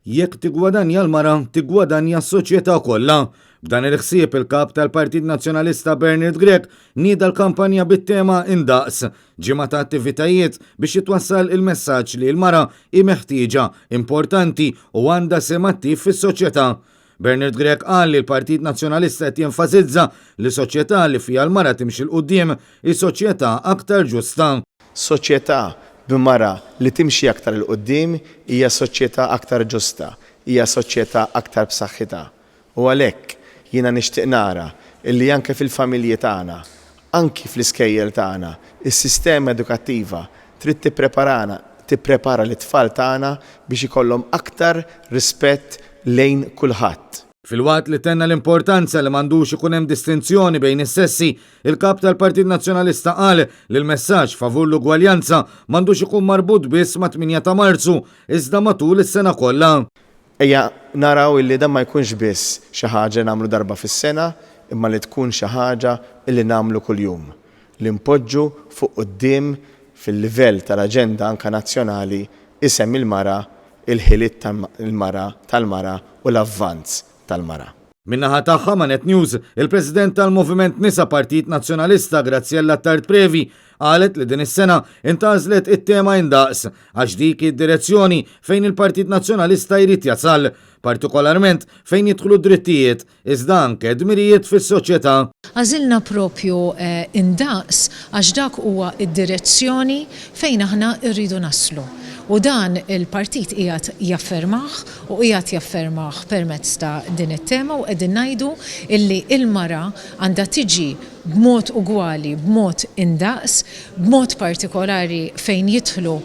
Jekk tiggwadanja l-mara, tiggwadanja s-soċjetà kollha. B'dan il-ħsieb il-Kap tal-Partit Nazzjonalista Bernard Grech nieda l-kampanja bit-tema Indaqs, ġimgħa ta' attivitajiet biex jitwassal il-messaġġ li l-mara hi meħtieġa, importanti u għandha sehem attiv fis-soċjetà. Bernard Grech qal li l-Partit Nazzjonalista qed jenfasizza li soċjetà li fiha l-mara timxi 'l quddiem hi soċjetà aktar ġusta. Soċjetà b'mara li timxi aktar 'il quddiem hija soċjetà aktar ġusta, hija soċjetà aktar b'saħħitha. U għalhekk jiena nixtieq nara illi anke fil-familji tagħna, anki fl-iskejjel tagħna, is-sistema edukattiva trid tippreparana, tipprepara lit-tfal tagħna biex ikollhom aktar rispett lejn kulħadd. Filwaqt li tenna l-importanza li m'għandux ikun hemm distinzjoni bejn is-sessi, il-Kap tal-Partit Nazzjonalista qal li l-messaġġ favur l-ugwaljanza m'għandux ikun marbut biss mat-tmienja ta' Marzu, iżda matul is-sena kollha. Ejja naraw illi dan ma jkunx biss xi ħaġa li nagħmlu darba fis-sena imma li tkun xi ħaġa illi nagħmlu kuljum. Li npoġġu fuq quddiem fil-livell tal-aġenda anke nazzjonali isem il-mara, il-ħiliet tal-mara tal-mara u l-avvanz tal-mara. Min-naħa tagħha ma' Net News, il-President tal-Moviment Nisa Partit Nazzjonalista Graziella Attard Previ qalet li din is-sena intgħażlet it-tema Indaqs għax dik hi d-direzzjoni fejn il-Partit Nazzjonalista jrid jasal, partikolarment fejn jidħlu d-drittijiet iżda anke dmirijiet fis-soċjetà. Għażilna propju Indaqs għax dak huwa d-direzzjoni fejn aħna rridu naslu. U dan il-partit qiegħed jaffermah u qiegħed jaffermah permezz ta' din it-tema u qegħdin ngħidu illi l-mara għandha tiġi b'mod ugwali, b'mod indaqs, b'mod partikolari fejn jidħlu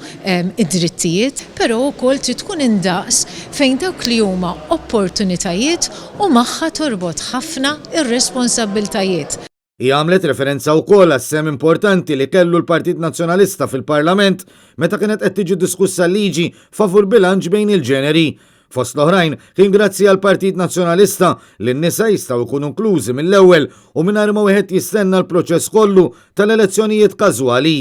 d-drittijiet, però wkoll trid tkun indaqs fejn dawk li huma opportunitajiet u magħha torbot ħafna r-responsabbiltajiet. Hi għamlet referenza wkoll għas-sehem importanti li kellu l-Partit Nazzjonalista fil-Parlament meta kienet qed tiġi diskussa l-liġi favur bilanċ bejn il-ġeneri. Fost l-oħrajn, kien grazzi għall-Partit Nazzjonalista li n-nisa jistgħu jkunu inklużi mill-ewwel u mingħajr ma wieħed jistenna l-proċess kollu tal-elezzjonijiet każwali.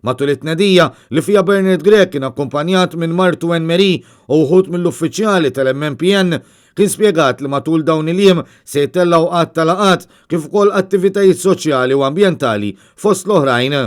Matul it-tnedija, li fiha Bernard Grech kien akkumpanjat minn martu Anne Marie u wħud mill-uffiċjali tal-MMPN, kien spjegat li matul dawn il-jiem se jittellgħu għadd ta' laqgħat kif ukoll attivitajiet soċjali u ambjentali fost l-oħrajn.